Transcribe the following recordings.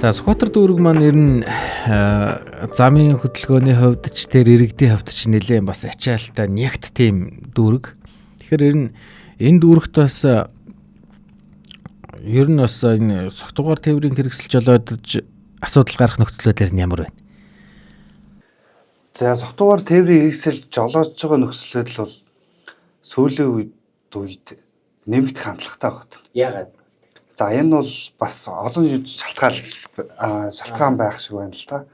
За, Сүхбаатар дүүрэг маань ер нь замын хөдөлгөөний хувьд ч, тэр иргэдийн хувьд ч нэлээд бас ачаалтай, нягт тийм дүүрэг. Тэгэхээр ер нь энэ дүүрэгт бас ер нь бас энэ согтуугаар тээврийн хэрэгсэл жолоодож асуудал гарах нөхцөл байдлаар нь ямар байна? За, согтуугаар тээврийн хэрэгсэл жолоодож байгаа нөхцөл байдал бол сүүлийн үед нэмэгдэх хандлагатай байна. Яагаад? За, энэ бол бас олон шалтгаан байх шиг байна л да.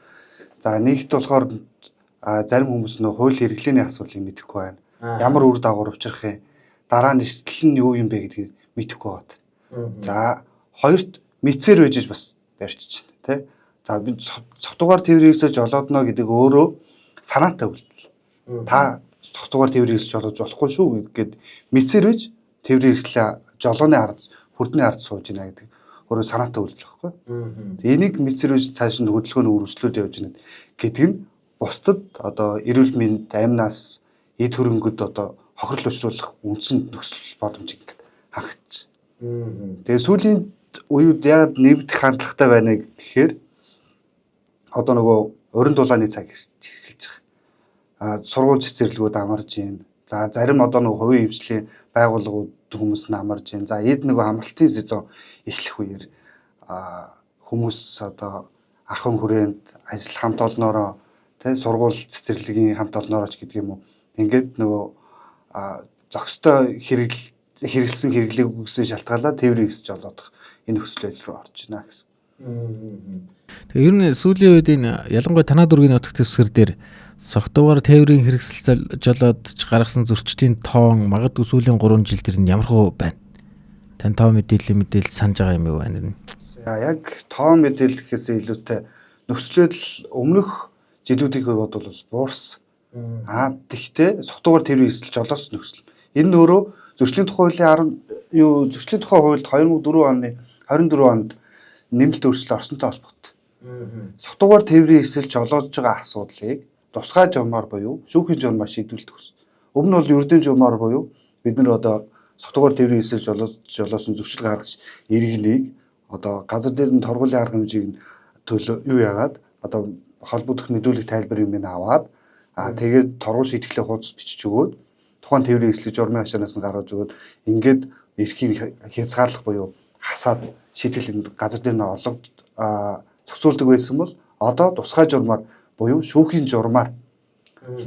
За, нэгт болохоор зарим хүмүүс нөө хууль хэрэглээний асуудлыг мэдэхгүй байна. Ямар үр дагавар учрах юм, дараа нь эрсдэл нь юу юм бэ гэдгийг мэдэхгүй байна. За, хоёрт мэдсээр байж бас барьчих чинь тий. За, би согтуугаар тээврийн хэрэгсэл жолоодно гэдэг өөрөө санаатай үйлдэл. Та согтуугаар тээврийн хэрэгсэл жолоож болохгүй шүү гэдгээд мэдсээр байж тээврийн хэрэгслээ жолооны ард, хүрдний ард сууж байна гэдэг өөрөө санаатай үйлдэл байхгүй. Энийг мэдсээр байж цааш нь хөдөлгөөний үргэлжлүүд явж байна гэдэг нь бусдад одоо эрүүл мэнд, амь нас, эд хөрөнгөд одоо хохирол учруулах үндсэн нөхцөл боломж ингээд хангаж. Тэгээ сүүлийн үеүд яагаад нэмэгдэх хандлагатай байна гэхээр одоо нөгөө уран дулааны цаг эхэлж байгаа. Сургууль цэцэрлэгүүд амарж байна. За, зарим одоо нөгөө хувийн хөгжлийн байгууллагууд хүмүүс нь амарж байна. За, эд нөгөө амралтын сезон эхлэх үеэр хүмүүс одоо ахын хүрээнд ажил хамт олноороо тэ, сургууль цэцэрлэгийн хамт олноороо ч гэдэг юм уу. Ингээд нөгөө зохистой хэрэглэсэн хэрэглээгүйгээс шалтгаалаад тээврийн хэрэгсэл жолоодох энэ нөхцөл байдал руу орж байна гэсэн. Тэгээ ер нь сүүлийн үед энэ ялангуяа танай дүүргийн нутаг дэвсгэр дээр согтуугаар тээврийн хэрэгсэл жолоодож гаргасан зөрчлийн тоон магадгүй сүүлийн 3 жил тэр нь ямар хөө байна? Тань тоо мэдээлэл санаж байгаа юм юу байна энэ? Яг тоо мэдээлэл гэхээсээ илүүтэй нөхцөл байдал өмнөх жилүүдийн хувьд бол буурсан. Тэгтээ согтуугаар тээврийн хэрэгсэл жолоос нөхцөл. Энэ нь өөрөө зөрчлийн тухай хуулийн 10 юу зөрчлийн тухай хуульд 2004 оны 24 онд нэмэлт өөрчлөлт орсонтой холбогдсон. Согтуугаар тээврийн хэрэгсэл жолоодож байгаа асуудлыг тусгай журмаар буюу шүүхийн журмаар шийдвэрлэдэг гэсэн. Өмнө нь бол ердийн журмаар буюу бид нар одоо согтуугаар тээврийн хэрэгсэл жолоосон зөрчил гаргаж иргэнийг одоо газар дээр нь торгуулийн арга хэмжээг нь төлөө юу яагаад одоо холбогдох мэдүүлэг тайлбар юм аваад тэгээд торгуул шийтгэлээ хуудас бичиж өгөөд тухайн тээврийн хэрэгслийг журмын хашаанаас нь гаргаж өгөөд ингээд эрхийг хязгаарлах буюу хасаад шийтгэл газар дээр нь олгод зохицуулдаг байсан бол одоо тусгай журмаар буюу шүүхийн журмаар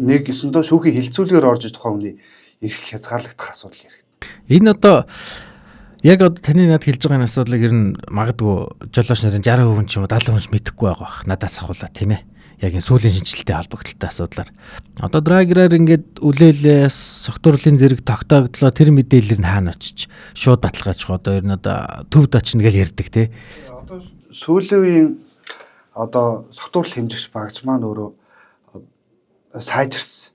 нэг ёсондоо шүүхийн хилцүүлгээр орж тухайн хүний эрх хязгаарлагдах асуудал яригдана. Энэ одоо яг одоо таны над хэлж байгаа энэ асуудлыг ер нь магадгүй жолооч нарын 60% ч юм уу 70% ч мэдэхгүй байгаа бах. Надаас ахуулаа тийм ээ. Яг энэ сүүлийн шинжилэлтэй холбогдлолтой асуудлаар. Одоо драгераар ингээд үлээлээ согтуурлын зэрэг тогтоогдлоо, тэр мэдээлэл нь хаана очиж шууд баталгаажих, одоо ер нь одоо төвд очно гэж ярьдаг тий. Одоо сүүлийн үеийн одоо согтуурал хэмжигч багж маань өөрөө сайжирсан.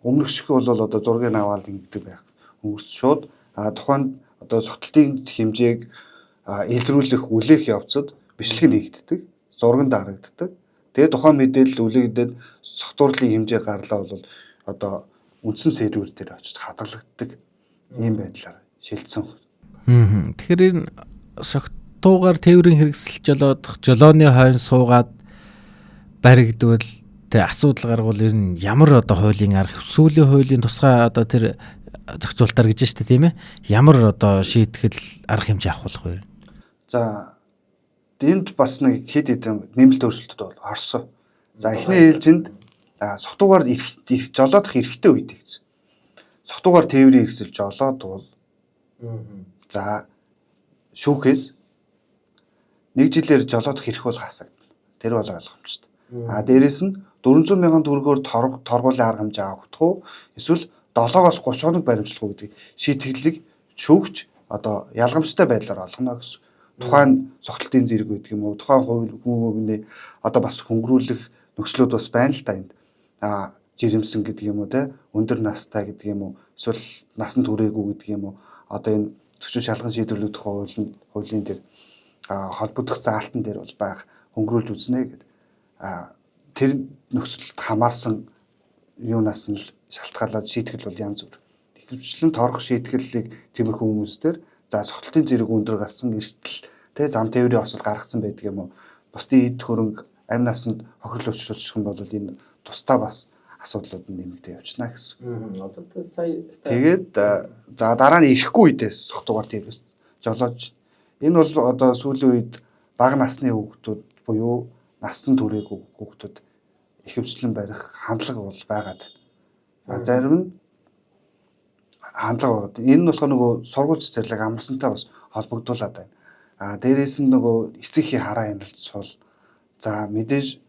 Өмнөх шиг бол одоо зургийг аваад ингэдэг байх. Өнгөрс шууд тухайн одоо согтлын хэмжээг илрүүлэх үлээх явцад бичлэг нэгддэг, зураг нь дарагддаг. Тэгээ тухайн мэдээлэл үлээгдээд согтуурлын хэмжээ гарлаа бол одоо үндсэн сервер дээр очиж хадгалагддаг ийм байдлаар шилжсэн. Тэгэхээр энэ согтуугаар тээврийн хэрэгсэл жолоодох жолооны хойно суугаад баригдвал тэ асуудал гаргуул ер нь ямар одоо хуулийн арга, сүүлийн хуулийн тусгай одоо тэр зохицуултаар гэж штэ тийм ээ. Ямар одоо шийтгэл арга хэмжээ авах болох вэ? За, энд бас нэг хэд хэдэн нэмэлт өөрчлөлтүүд бол орсон. За, эхний ээлжинд согтуугаар эрх жолоодох эрхтэй үед гэж. Согтуугаар тээврийн хэрэгсэл жолоодвол за шүүхээс нэг жилээр жолоодох эрх бол хасагдана. Тэр бол ойлгомжтой. Дээрэс нь 400 мянган төгрөгөөр торгуулийн арга хэмжээ авахдах уу эсвэл 7-оос 30 хоног баримтлах уу гэдэг шийтгэлийг шүүгч одоо ялгамжтай байдлаар олгоно гэсэн. Тухайн цогцолтын зэрэг байдаг юм уу? Тухайн хувийн одоо бас хөнгөрүүлэх нөхцлүүд бас байна л та энд. Жирэмсэн гэдэг юм уу те, өндөр настай гэдэг юм уу, эсвэл насан туршаагүй гэдэг юм уу? Одоо энэ зөрчин шалган шийдвэрлэх хуулийн дээр холбогдох заалтан дээр бол байх хөнгөрүүлж үзнэ гэдэг. Тэр нөхцөлд хамаарсан юунаас нь л шалтгаалаад шийтгэл бол янз бүр. Ихэвчлэн торох шийтгэлийг тиймэрхүү хүмүүс дээр за согтлын зэрэг өндөр гарсан эрсдэл тэ зам тээврийн осол гаргацсан байдаг юм уу? бусдын эд хөрөнгө амь насанд хохирол учруулах юм бол энэ тусдаа бас асуудлууд нь нэмэгдээ явчихна гэсэн. Одоо сая Тэгээд за дараа нь ирэхгүй үедээ согтуугаар тээврээс жолооч. Энэ бол одоо сүүлийн үед бага насны хүүхдүүд буюу насан туршиг хүүхдүүд ихэвчлэн барих хандлага бол байгаад байна. Зарим нь хандлага байгаад. Энэ нь болохоор нөгөө сургууль цэцэрлэг амарсантай бас холбогдуулаад байна. А дээрээс нь нөгөө эцэг эхийн хараа хяналт сул. За мэдээж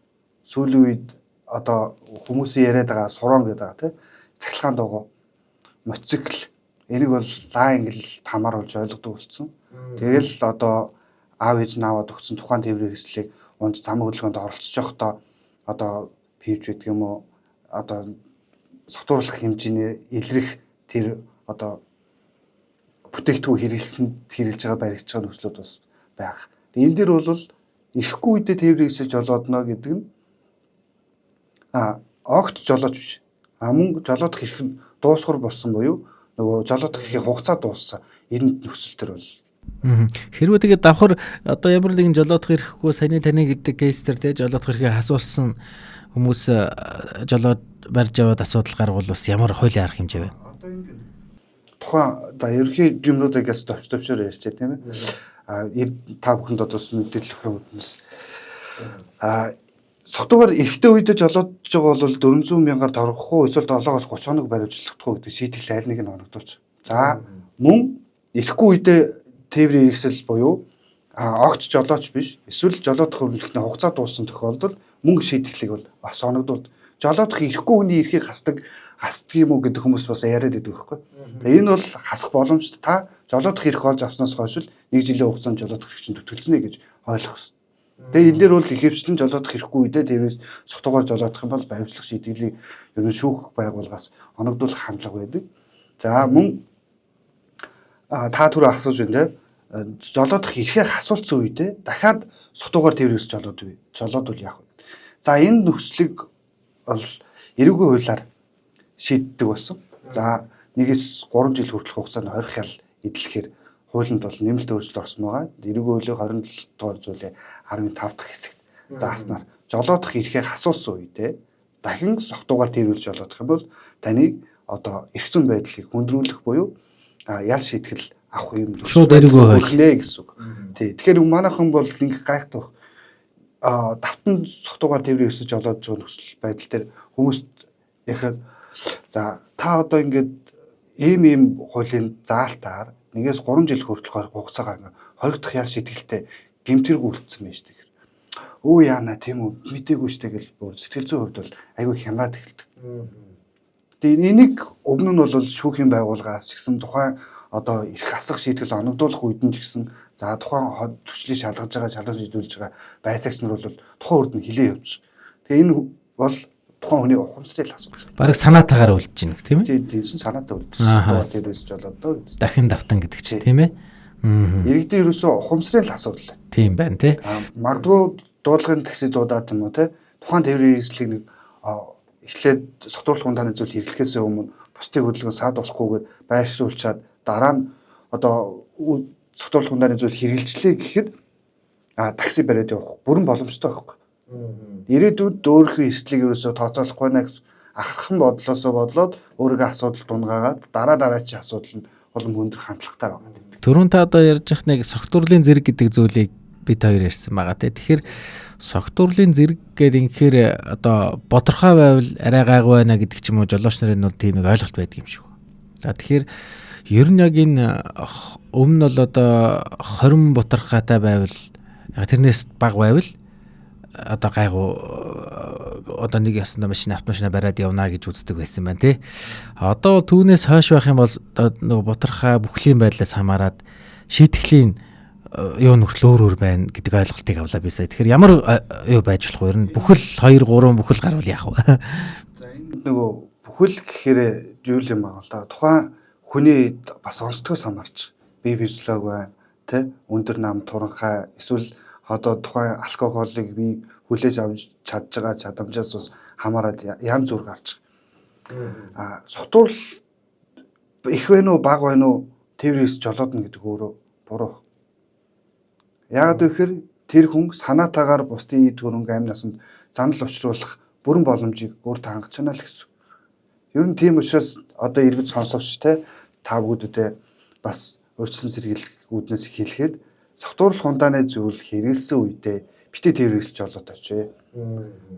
сүүлийн үед одоо хүмүүсийн яриад байгаа сурон гэдэг байгаа тий цахилгаан дугуй, мотоцикл энийг бол лаа ангил хамааруулж ойлгодог болсон. Тэгэл одоо аав ээж нь аваад өгсөн тухайн тээврийн хэрэгслийг унж замын хөдөлгөөнд оролцож явахдаа одоо пивж гэдэг юм уу одоо согтууруулах хэмжээний илрэх тэр одоо бүтээгдэхүүн хэрэглэсэнд хэрэглэж байгаа баригдаж байгаа нөхцлүүд бас байх. Тэгээ энэ дэр бол ирэхгүй үедээ тээврийн хэрэгсэл жолоодно гэдэг нь огт жолооч биш. А мөн жолоодох эрх нь дуусгар болсон буюу нөгөө жолоодох эрхийн хугацаа дууссан энэ нөхцөл төр бол. Хэрвээ тэгээд давхар одоо ямар нэгэн жолоодох эрхгүй саяны таны гэдэг кейс төр те жолоодох эрхийг хасуулсан хүмүүс жолоод барьж яваад асуудал гаргуул бас ямар хуулийн арга хэмжээ вэ? Одоо ингэ тухайн за ерөнхий юмнуудыг бас товч товчоор ярьчаа тийм ээ. А та бүхэнд одоо мэдээлэл өгөх юмнаас согтуугаар эрэгтэй үедээ жолоодж байгаа бол 400 мянгаар торгох уу эсвэл 7-оос 30 хоног баривчлагдах уу гэдэг шийтгэл аль нэг нь оногдуулж. За мөн эрэхгүй үедээ тээврийн хэрэгсэл буюу огт жолооч биш эсвэл жолоодох өрнөлтний хугацаа дууссан тохиолдолд мөнгө шийтгэлийг бол бас оногдуулд. Жолоодох эрэхгүй хүний эрхийг хасдаг юм уу гэдэг хүмүүс бас яриад байдаг байхгүй. Тэгээ энэ бол хасах боломжтой. Та жолоодох эрх олж авснаас хойш л нэг жилийн хугацаанд жолоодох эрх чинь төтөлснө гэж ойлгох хэрэгтэй. Тэгээ энэ дээр бол ихэвчлэн жолоодох эрхгүй үедээ тэрээс согтуугаар жолоодох юм бол баримтлах шийтгэлийг ер нь шүүх байгууллагаас оногдуулах хандлага байдаг. За мөн та түрүү асууж байна те жолоодох эрхээ хасуулсан үедээ дахиад согтуугаар тэрээс жолоод жолоодвол яах вэ? За энэ нөхцөлийг бол эрүүгийн хуулиар шийддэг болсон. За 1-3 жил хүртэлх хугацаанд 20 хял эдлэхээр хуулинд бол нэмэлт өөрчлөлт орсон байгаа. Эрүүгийн хуулийн 27 дугаар зүйлийн 15 дахь хэсэгт зааснаар жолоодох эрхээ хасуулсан үедээ дахин согтуугаар тэрвэрлж жолоодох юм бол таныг одоо эрх зүйн байдлыг хүндрүүлэх буюу ял шийтгэл авах юм шууд эрүүгийн хууль гэсэн үг. Тий. Тэгэхээр манайхан бол ингээ гайхах давтан согтуугаар тээврийн өсөж жолоодж байгаа нөхцөл байдал дээр хүмүүст яхаар за та одоо ингээд ийм хуулийн заалтаар 1-3 жил хүртэл хугацаагаар ингээ хоригдох ял шийтгэлтэй гэмтэрэг үлдсэн байж тэгэхээр өө яана тийм үү мдээгүй штэ гэл бүр сэтгэл зүйн хувьд бол айгүй хямраад эхэлдэг. Тэгээ энийг өмнө нь бол шүүхийн байгууллагаас ч гэсэн тухайн одоо эрх асах шийтгэл оногдуулах үед нь ч гэсэн за тухайн зөрчлийг шалгаж байгаа шалгаж шийдвэрлэж байгаа байцаагч нар бол тухайн үрд нь хилээ явж. Тэгээ энэ бол тухайн хүний ухамсарын асуудал. Бараг санаатаагаар үлдэж байна гэх тийм ээ? Тийм тийм санаатай үлдсэн. Тэрээс жолоо доо. Дахин давтан гэдэг чинь тийм ээ? Иргэдийн ерөөсөө ухамсарын л асуудал. Тийм байна тий. Магадгүй дуудлагын такси дуудаад юм уу те тухайн тээврийн хэрэгслийг нэг эхлээд согтууруулах ундааны зүйл хэрэглэхээс өмнө бусдын хөдөлгөөн саад болохгүйгээр байршуулчаад дараа нь одоо согтууруулах ундааны зүйл хэрэгжилчлээ гэхэд такси бариад явах бүрэн боломжтой байхгүй. Ирээдүйд өөрийнхөө эрсдлийг ерөөсөө тооцоолохгүй байна гэсэн ахархан бодлосоо бодлоод өөрийгөө асуудал дунгаагаад дараа дараачийн асуудал нь улам өндөр хандлагатай байгаа. Түрүүн та одоо ярьж явах нэг согтуурлын зэрэг гэдэг зүйлийг бид хоёр ярьсан байгаа тий. Тэгэхээр согтуурлын зэрэг гэдэг инхээр одоо бодорхой байвал арай гайгүй байна гэдэг ч юм уу жолооч нарын бол тийм нэг ойлголт байдаг юм шиг. За тэгэхээр ер нь яг энэ өмнө нь бол одоо 20 бутархаатай байвал тэрнээс бага байвал одоо гайгүй одоо нэг ясандаа машин автомашина бариад явна гэж үздэг байсан байна тий. Одоо түүнээс хойш байх юм бол нөгөө бутархаа бүхлийн байдлаас хамаарат шийтгэлийн юу нөхцөл өөр өөр байна гэдэг ойлголтыг авлаа би сая. Тэгэхээр ямар юу байж болох вэ? Ер нь бүхэл 2 3 бүхэл гарвал яах вэ? За энэ нөгөө бүхэл гэхээр юу юм байгаа л да. Тухайн хүний бас онцлогоос хамаарч бие физиолог байна тэ өндөр нам туранхай эсвэл одоо тухайн алкоголыг би хүлээж авч чадж байгаа чадамжаас бас хамаарат янз бүр гарч. А согтуурал их вэ нү бага вэ нү тээврээс жолоодно гэдэг өөрөө буруу. Яагаад гэвэл Тэр хүн санаатаагаар бусдын эд хөрөнгө амь насанд занал учруулах бүрэн боломжийг өөртөө хангаж чана л гэсэн. Ер нь тийм учраас одоо иргэд сонсогч те та бүгдээ бас урьдчилан сэргийлэх үүднээс хэлэхэд согтууруулах ундааны зүйл хэрэгэлсэн үедээ битгий тээвэр хэрэгсэл жолоод очие.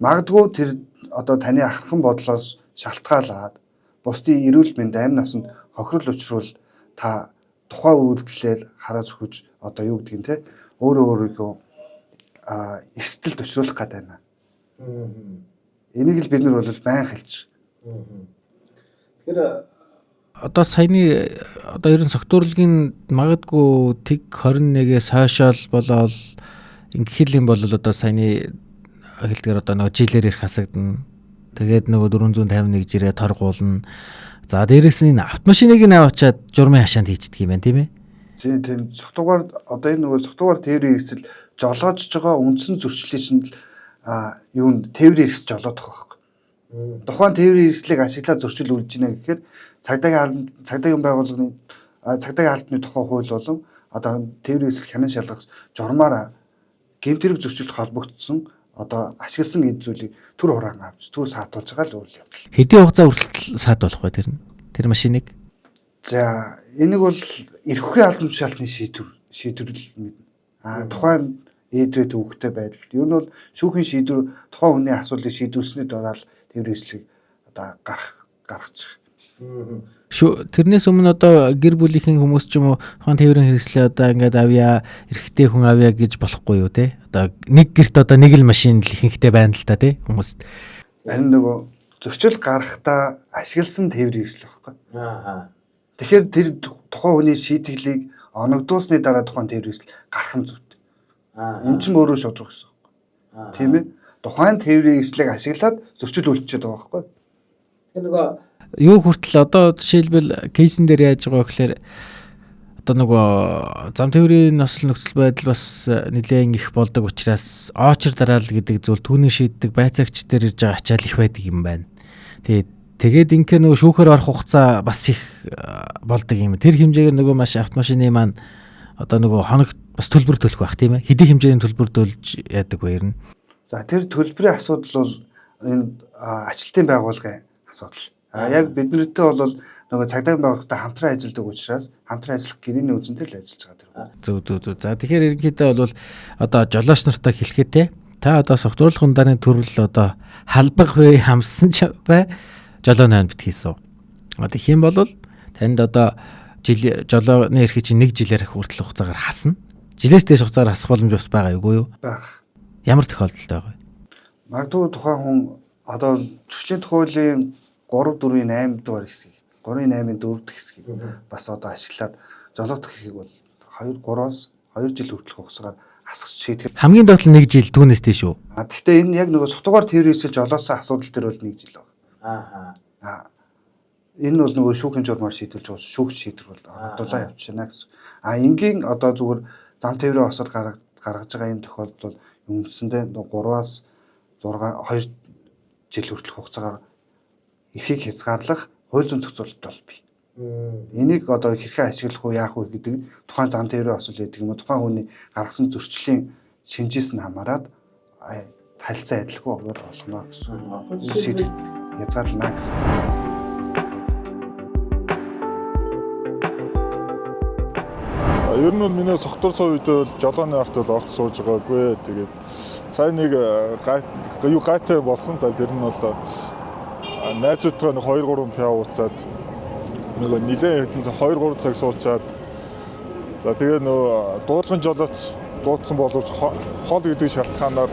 Магадгүй тэр одоо таны ахархан бодлоос шалтгаалаад бусдын эрүүл мэнд амь насанд хохирол учруул та тухайн үйлдэлээр хараа зүхэж одоо юу гэдгийг те өөрөө өөрийгөө эрсдэлд учруулах гээд байна. Энийг л бид нар бол байн хэлж. Тэгэхээр одоо саяны одоо ер нь согтуурлын магадгүй тэг 21-ээс хойшоол болоод ингэх юм бол одоо саяны хэлдгээр одоо нөгөө жилээр ирэх хасагдана. Тэгээд нөгөө 451 жирээ торгуулна. За дээрээс нь энэ автомашиныг нь аваачаад журмын хашаанд хийчдэг юм байна, тийм ээ? Тийм тийм. Согтуугаар одоо энэ нөгөө согтуугаар тээврийн хэрэгсэл жолоожж байгаа үндсэн зөрчлийг чинь юу н тээврийн хэрэгсэл жолоодох байхгүй. Тухайн тээврийн хэрэгслийг ашиглаад зөрчил үлдэж гинэ гэхээр цагдаагийн байгууллагын цагдаагийн албаны тухай хууль болон одоо тээврийн хэрэгсэл хянан шалгах журмаар гэмт хэрэг зөрчилд холбогдсон одоо ашигласан эд зүйлийг түр хураан авч түр саатуулж байгаа л үйл явдал. Хэдийн хугацаа хүртэл саатуулах вэ тэр нь? Тэр машиныг? За энийг бол эрх хүчний албан тушаалтны шийдвэрлэл мэднэ. Тухайн ээдрээ төвөгтэй байдал. Ер нь бол шүүхийн шийдвэр тухайн хүний асуудлыг шийдвэрлсэний дараа л тээврийн хэрэгслийг одоо гаргачих. Тэрнээс өмнө одоо гэр бүлийнхэн хүмүүс ч юм уу тухайн тээврийн хэрэгслээ одоо ингээд авъя, эрэгтэй хүн авъя гэж болохгүй юу те? Одоо нэг гэрт одоо нэг л машин л ихэнхтэй байна л та те хүмүүст. Харин нөгөө зөрчил гарахдаа ашигласан тээврийн хэрэгсэл байхгүй. Тэгэхээр тэр тухайн хүний шийтгэлийг оногдуулсны дараа тухайн тээврийн хэрэгсэл гарах нь зүйтэй. Энэ чинь өөрөө шудраг гэсэн үг. Тийм ээ. Тухайн тээврийн хэрэгслийг ашиглаад зөрчил үлдчихэд байгаа байхгүй. Тэгэхээр нөгөө юу хүртэл одоо жишээлбэл кейсэн дээр яаж байгаа гэхээр одоо нөгөө зам тээврийн носол нөхцөл байдал бас нэлээн их болдог учраас очер дараал гэдэг зүйл түүний шийддэг байцаагч дээр ирж байгаа ачаал их байдаг юм байна. Тэгээд инхээр нөгөө шүүхээр орох хугацаа бас их болдог юм. Тэр хэмжээгээр нөгөө маш автомашины маань одоо нөгөө хоногт бас төлбөр төлөх байх тийм ээ. Хэдий хэмжээний төлбөр төлж яадаг вэ ер нь? За тэр төлбөрийн асуудал бол энэ ажилтны байгууллагын асуудал. Яг биднэртэй бол нөгөө цагдаагийн байгууллагатай хамтран ажилладаг учраас хамтран ажиллах гэрээний үндсэн дээр л ажиллаж байгаа тэр. Зөв зөв зөв. За тэгэхээр ерөнхийдөө бол одоо жолооч нартай хэлэхэд те та одоо согтууруулах ундааны төрөл одоо халбаг бай хамсан ч бай жолоо 8 бит хийсэн. Тэгэх юм бол танд одоо жил жолооны эрхийг чинь нэг жилээр хүртэл хугацаагаар хасна. Жилээс дээш хугацаагаар хасах боломж бас байгаа юу юу? Баг. Ямар тохиолдолд байгаа вэ? Магадгүй тухайн хүн одоо зөрчлийн хуулийн 3 4-ийн 8 дугаар хэсгийг 3-ын 8-ын 4 дахь хэсгийг бас одоо ашиглаад жолоодох эрхийг бол 2 3-аас 2 жил хүртэлх хугацаагаар хасах шийдэх. Хамгийн доод нь 1 жил түүнээс дээш үү? Гэхдээ энэ яг нөгөө сутгаар тээврийн хэрэгсэл жолоодсон асуудал дээр бол 1 жил байна. Энэ бол нөгөө шүүхийн журмаар шийдвэрлэж байгаа шүүх шийдвэр бол оногдуулаа явуулчихна гэсэн. Энгийн одоо зүгээр зам тээврийн осол гаргаж байгаа энэ тохиолдол бол үндсэндээ 3-аас 6 2 жил хүртэлх хугацаагаар эрхийг хязгаарлах хууль зүйн зохицуулалт бол бий. Энийг одоо хэрхэн ашиглах уу, яах вэ гэдэг тухайн зам тээврийн осол гэдэг юм уу, тухайн хүний гаргасан зөрчлийн шинжээс нь хамаарат харилцаа адилгүй болгоно гэсэн. Шийдвэр хязгаарлана гэсэн. Ер нь бол миний согтурсан үед бол жолооны арт бол огт сууж байгаагүй. Тэгээд сайн нэг гайтай болсон. За тэр нь бол найзуудтайгаа нэг 2 3 пиа ууцаад нөгөө нилээн хэдэн 2 3 цаг суучаад за тэгээ нөгөө дуулган жолооц дуудсан боловч хол гэдэг шалтгаанаар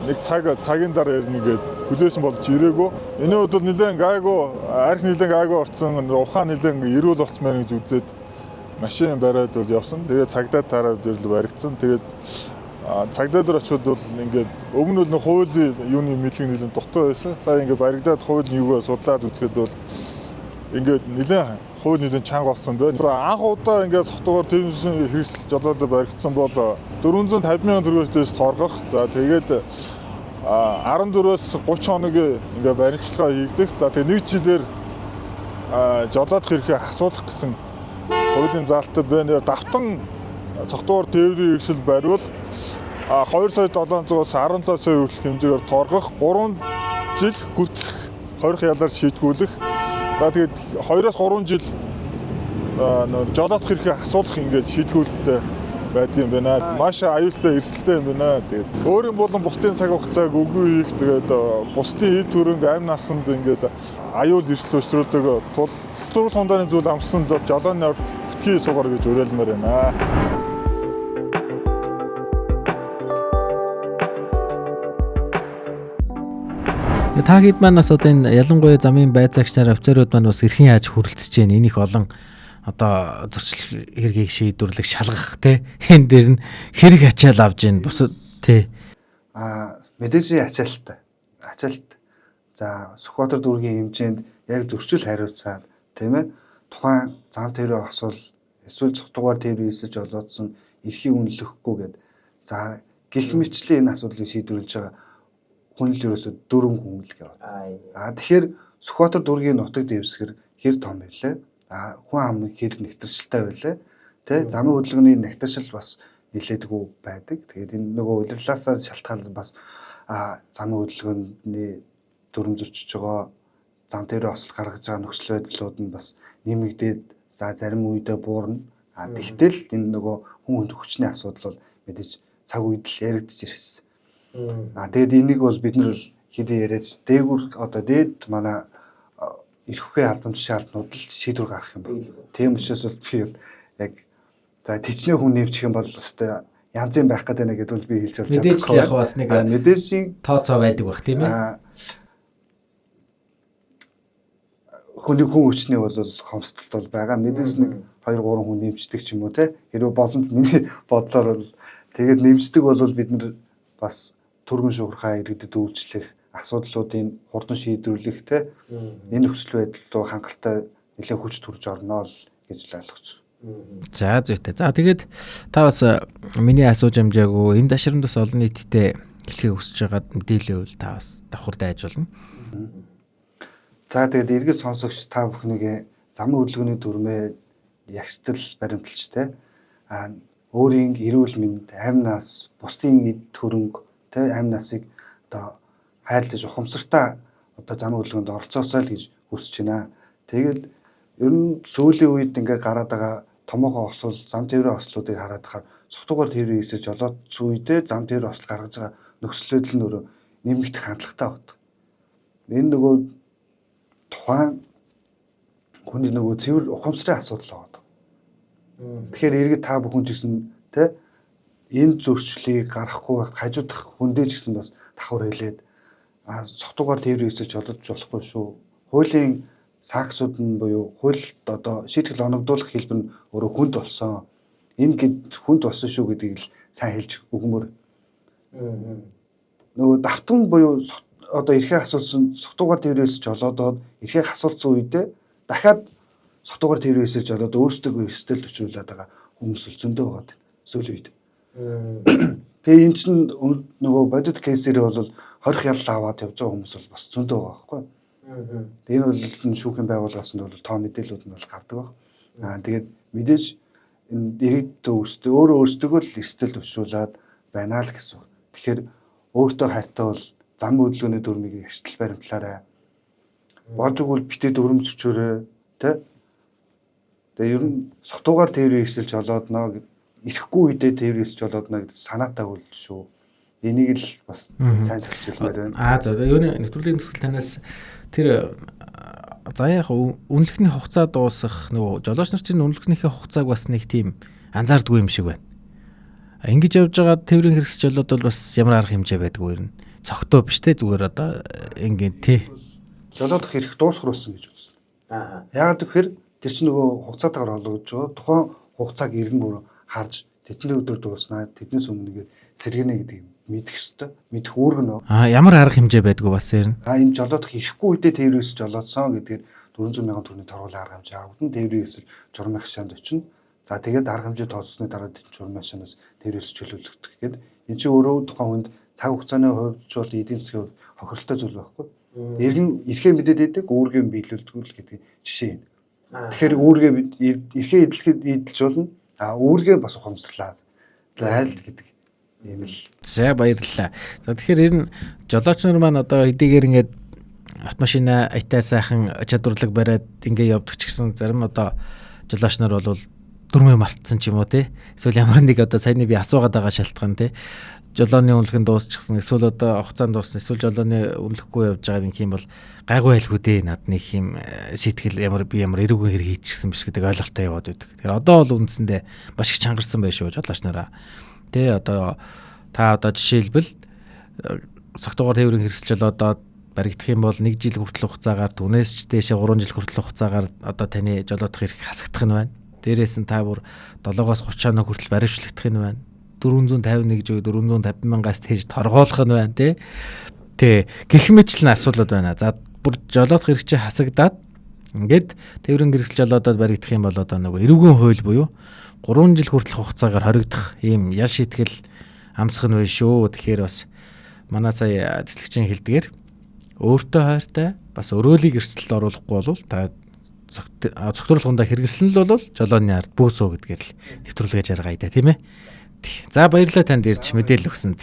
нэг цагийн дараа ирнэ гээд хүлээсэн болж ирээгүй. Энэ үед бол нилээн гайгүй, арх нилээн гайгүй орцсон, ухаан нилээн эрүүл болцсон байна гэж үзээд машин бариад бол явсан. Тэгээд цагдаа тараад ирэл баригдсан. Тэгээд цагдаа дээр очиход бол ингээд өмнө нь хуулийн юуны мэдлэг нэлээд дутуу байсан. Сая ингээд баригдаад хуулийн юугаа судлаад үзэхэд бол ингээд нэлээд хууль нэлээд чанга болсон байна. Анх удаа ингээд согтуугаар тээврийн хэрэгсэл жолоодоо баригдсан бол 450 мянган төгрөгөөс дээш торгох. За тэгээд 14-өөс 30 хоногийн ингээд баримтчилгаа хийгдэх. За тэгээд нэг жилээр жолоодох эрхээ асуулах гэсэн хуулийн заалттай байна. Давтан согтуугаар тээврийн хэрэгсэл бариул 2 сая 700-аас 17 сая хүртэлх хэмжээгээр торгох, 3 жил хүртэлх хорих ялаар шийтгүүлэх. За тэгээд 2-3 жил нөр жолоодох эрхээ асуулах ингээд шийтгүүлэлттэй байдаг юм байна. Маш аюултай эрсдэлтэй юм байна. Тэгээд өөрийн болон бусдын цаг хугацааг үгүй хийх, тэгээд бусдын эд хөрөнгө амь насанд ингээд аюул эрсдэл өсрүүлдэг тул төрөл хундааны зүйл амссан л бол жолооны орд битгий суугаар гэж уриалмаар байна. Та хэд маань бас одоо энэ ялангуяа замын байцаагч нар, офицерууд маань бас эрхэн яаж хүрэлцэж байна. Энэ их олон одоо зөрчил хэргийг шийдвэрлэх, шалгах те энэ дээр нь хэрэг ачаал авж байна. Бусад те Мэдээж ачаалттай. Ачаалт. За, Сүхбаатар дүүргийн хэмжээнд яг зөрчил хариуцаад, тийм ээ, тухайн зам тээврийн осол эсвэл цогтуугаар тээврийн эсэж олоодсон эрхийг үнэлэхгүй гээд, за, гих мэтчлийн энэ асуудлыг шийдвэрлэж байгаа хүн л ерөөсө дөрвөн хүн л гэв. Тэгэхээр Сүхбаатар дүүргийн нутаг дэвсгэр хэр том байлээ? Хүн ам хэр нэгтэршилтэй байлээ? Тэ, замын хөдөлгөөний нэгтэршил бас нэлээдгүй байдаг. Тэгээд энэ нөгөө улирлаасаа шалтгаалan бас замын хөдөлгөөний дүрм зөрчиж байгаа, зам тээврийн осол гаргаж байгаа нөхцөл байдлууд нь бас нэмэгдээд, за, зарим үедээ буурна. Тэгтэл энэ нөгөө хүн хүнд хүчний асуудал бол мэдээж цаг үед л яригдчих ирсэн. Тэгээд энийг бол бид нар хэдий яриад дээгүр одоо дээд манай эрх хүчний албан тушаалтнууд л шийдвэр гаргах юм байна. Тийм учраас бол би бол яг за тэчнээ хүн нэмчих юм бол өстой янзын байх гэдэг нэ гэдээ бол би хэлж болж мэдээж л яг бас нэг мэдээж тооцоо байдаг бах, тийм ээ. Хүний хүн хүчний бол хомсдолт бол байгаа. Мэдээж нэг 2 3 хүн нэмждэг ч юм уу те. Хэрвээ боломж миний бодлоор бол тэгээд нэмждэг бол бид нар бас түргэн шуурхай иргэдэд үйлчлэх асуудлуудын хурдан шийдвэрлэх те энэ нөхцөл байдал руу хангалттай нэлээд хүч төрж орно л гэж л ойлгож байна. За, зүйтэй. За, тэгээд та бас миний асууж амжаагүй энэ дашрамд бас олон нийтдээ хэлхийг хүсэж байгаад мэдээлэл та бас давхар дайж болно. За, тэгээд иргэд сонсогч та бүхнийг замын хөдөлгөөний дүрмээ ягштал баримталж те өөрийн эрүүл мэнд, амь нас, бусдын эд хөрөнгө те амь насыг одоо хайрлаж ухамсартай одоо замын хөдөлгөөнд оролцоосой л гэж хүсэж байна. Тэгээд ер нь сүүлийн үед ингээ гараад байгаа томоохон осол, зам тээврийн ослуудыг хараад хахаар цогтуугаар тээврийн эсэж жолоод үедээ зам тээврийн осол гаргаж байгаа нөхцөл байдал нь өөрөө нэмэгдэх хандлагатай байна. Энэ нөгөө тухайн хүний нөгөө цэвэр ухамсарын асуудал байгаа. Тэгэхээр иргэд та бүхэн ч гэсэн те энэ зөрчлийг гаргахгүй байхад хажуудах хүндээ ч гэсэн бас давхар хэлээд цогтуугаар тээврийн эсэж жолоодож болохгүй шүү. Хуулийн санкцууд нь буюу хуульд одоо шийтгэл оногдуулах хэлбэр нь өөрөө хүнд болсон. Энэ гэд хүнд болсон шүү гэдгийг л сайн хэлж өгмөр. Нөгөө давтан буюу одоо эрхээ асуулсан цогтуугаар тээврийн эсэж жолоодоод эрхээ асуулсан үедээ дахиад цогтуугаар тээврийн эсэж жолоод өөрсдөө эрсдэл өчрүүлээд байгаа хүмүүс л зөндөө байгаа сүүлийн үед. Тэгээ эн чинь нөгөө бодит кейсэрээ бол хорих ялал аваад явж байгаа хүмүүс бол бас зөндөө байгаа байхгүй. Тэгээ энэ бол энэ шүүхийн байгууллагаас нь бол тоо мэдээлүүд нь бол гардаг баг. Тэгээд мэдээж энэ иргэд өөрсдөө өөрөө өөрсдөө л эрсдэл төвшүүлээд байна л гэсэн үг. Тэгэхээр өөртөө хайртай бол зам хөдөлгөөний дүрмийг эрсдэл баримтлаарай. Болж өгвөл битээ дүрм зөрчөөрэй тэ. Тэгээ ер нь согтуугаар тээврийн эрсдэл жолоодно, ирэхгүй үедээ тээврийн эрсдэл жолоодно гэдэг санаатай үйл шүү. Энийг л бас сайн зөрчилмээр байна. За, юуны нэвтрүүлгийн төгсгөл танаас тэр за яг үнэлэхний хугацаа дуусах нөгөө жолооч нар чинь үнэлэхнийхээ хугацааг бас нэг тийм анзаардгүй юм шиг байна. Ингэж явж байгаа тээврийн хэрэгсэл жолоод бол бас ямар арга хэмжээ байдгүй юм. Цогтөө биш те, зүгээр одоо ингээд тий. Жолоодох хэрэг дуусах болсон гэж үзсэн. Яагаад гэвэл тэр чинь нөгөө хугацаатаагаар холбогдож байгаа. Тухайн хугацааг иргэн өөрөө харж тэдний өдөр дууснаа, тэднээс өмнө ингээд сэргэнэ гэдгийг мэдэх ёстой. Мэдэх үүрэг нь. Ямар арга хэмжээ байдгүй бас ярина. Энэ жолоодох ирэхгүй үедээ тээврээс жолоодсон гэдгээр 400 мянган төгрөгийн торгуулийн арга хэмжээ авагдана. Тээврийн эсэл журмын хашаанд очино. За, тэгээд арга хэмжээ тооцсны дараа журмын хашаанаас тээврээс чөлөөлөгдөх гээд энэ чинь өөрөө тухайн хүнд цаг хугацааны хувьд ч бол эдийн засгийн хувьд хохиролтой зүйл байхгүй. Иргэн эрхээ мэдээд идэг, үүргээ биелүүлдэг л гэдэг жишээ юм. Тэгэхээр үүргээ эрхээ эдлэхэд эдэлж болно. Үүргээ бас ухамсарлаа. Айл гэдэг Ийм л. За, баярлалаа. За, тэгэхээр ер нь жолооч нар маань одоо хэдийгээр ингээд автомашина аятай сайхан чадварлаг бариад ингээ явдаг ч гэсэн зарим одоо жолооч нар бол дүрмээ мартсан ч юм уу, те, эсвэл ямар нэг одоо саяны би асуугаад байгаа шалтгаан, те, жолооны үнэлэх нь дуусчихсан, эсвэл одоо хугацаанд дууссан, эсвэл жолооны үнэлэхгүй явж байгаа нэг юм бол гайгүй айлгүй дээ, над нэг юм шийтгэл ямар би ямар эрүүгэн хэрэг хийчихсэн биш гэдэг ойлголттой яваад байдаг. Тэгэхээр одоо бол үндсэндээ маш их чангарсан байх шүү жолооч нараа. Тэ, одоо та одоо жишээлбэл цогтуугаар тээврийн хэрэгсэл жолоодоод баригдах юм бол 1 жил хүртэл хугацаагаар, түүнээс ч дээшээ 3 жил хүртэл хугацаагаар одоо таны жолоодох эрх хасагдах нь байна. Дээрээс нь та бүр 7-оос 30 хоног хүртэл баривчлагдах нь байна. 451 жоо 450 мянгаас дээш торгоолох нь байна, тий. Тэ, гэх мэтчлэн асуудлууд байна. За, бүр жолоодох эрх чи хасагдаад ингээд тээврийн хэрэгсэл жолоодоод баригдах юм бол одоо нөгөө эрүүгэн хууль буюу 3 жил хүртэл хугацаагаар хоригдох ийм ял шийтгэл амсах нь байна шүү. Тэгэхээр бас манай сая тэслэгчийн хэлдгээр өөртөө хайртай, бас өрөөлийг эрсдэлд оруулахгүй бол та цогцлуулгандаа хэрэгэлсэн л бол жолооны ард бөөсөө гэдгээр л нэвтрүүлгээ жаргая да, тийм ээ. За, баярлалаа танд ирж мэдээлэл өгсөнд.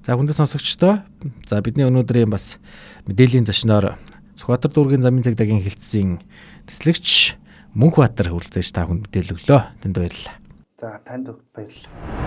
За, хүндэт сонсогчдоо, за, бидний өнөөдрийн бас мэдээллийн зочноор Сүхбаатар дүүргийн замын цагдаагийн хэлтсийн тэслэгч Мөнхбаатар хүрэлцээж та бүхэнд мэдээлэл өглөө. Танд баярлалаа. За, танд баярлалаа.